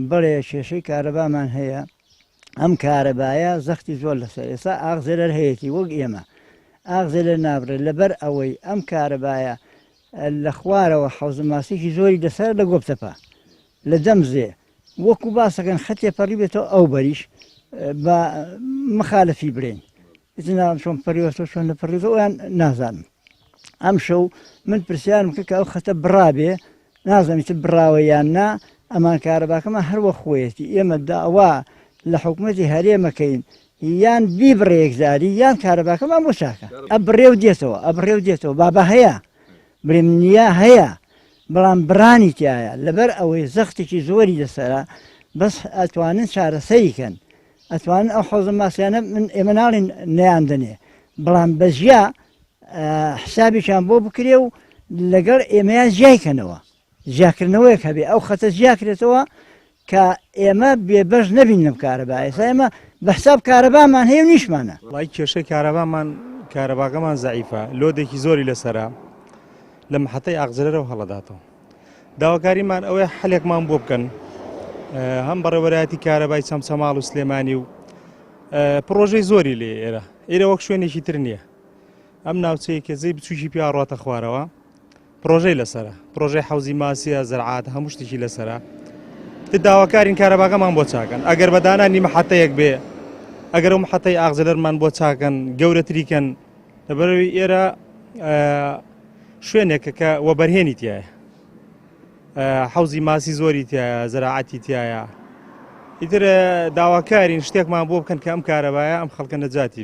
بەڵێ کێشەی کارەبامان هەیە ئەم کارەبایە زەختی زۆر لەسەر ئێستا ئاغزێلەر هەیەی وەک ئێمە ئاغزێلەر نابرێت لەبەر ئەوەی ئەم کارەبایە لە خوارەوە حەوزە ماسیکی زۆری لەسەر لە گۆپتەپە لە دەم زێ وەکو باسەکەن خەتێ پەڕی بێتەوە ئەو بەریش بە مخالفی برێن نام چۆن پەریوەتەوە چۆن لە پەڕیەوە یان نازانم ئەم شەو من پرسیارم کرد کە ئەو خەتە بڕابێ نازانم چ بڕاوە یان نا ئەمان کارەباکەمان هەر وەک خۆیەتی ئێمە داوا لە حکومەتی هەرێمەکەین یان بیبڕێ یەکجاری یان کارەباکەمان بۆ چاکە ئەبڕێ و دێتەوە ئەبڕێ و دێتەوە بابا هەیە برێم نییە هەیە بەڵام بڕانی تایە لەبەر ئەوەی زەختێکی زۆری لەسەرە بەس ئەتوانن چارەسەری کەن ئەتوانن ئەو حەوزە ماسیانە من ئێمە ناڵین نیان دەنێ بەڵام بەجیا حسابێکیان بۆ بکرێ و لەگەڵ ئێمەیان جیای کەنەوە جیاکردنەوەیەک هەبێ ئەو خەتە جیاکرێتەوە کە ئێمە بێبەش نەبین لەم کارەبا ئێستا ئێمە بە حساب کارەبامان هەیە و نیشمانە. وەڵای کێشەی کارەبامان کارەباکەمان زەعیفە لۆدێکی زۆری لەسەرە لە محەتەی ئاغجەلەرەوە هەڵەداتەوە داواکاریمان ئەوەیە حەلێکمان بۆ بکەن هەم بەڕێوەرایەتی کارەبای چەمچەماڵ و سلێمانی و پڕۆژەی زۆری لێ ئێرە ئێرە وەک شوێنێکی تر نییە ئەم ناوچەیە کە زەی بچووکی پیا ڕاتە خوارەوە پرۆژەی لەسرە پرۆژەی حەوزی ماسیە زەرعات هەموو شتێکی لەسرە داواکارین کارەباکەمان بۆ چاکەن ئەگەر بەدانانی محەتەیەک بێ ئەگەر ئەو محەتەی ئاغزلەرمان بۆ چاکەن گەورەتریکەن لەبەرەوەی ئێرە شوێنێکە کە وەبەرهێنی تایە حەوزی ماسی زۆری تایە زراعەتی تایە ئیتر داواکارین شتێکمان بۆ بکەن کە ئەم کارەبایە ئەم خەڵکە نەجاتی بێ.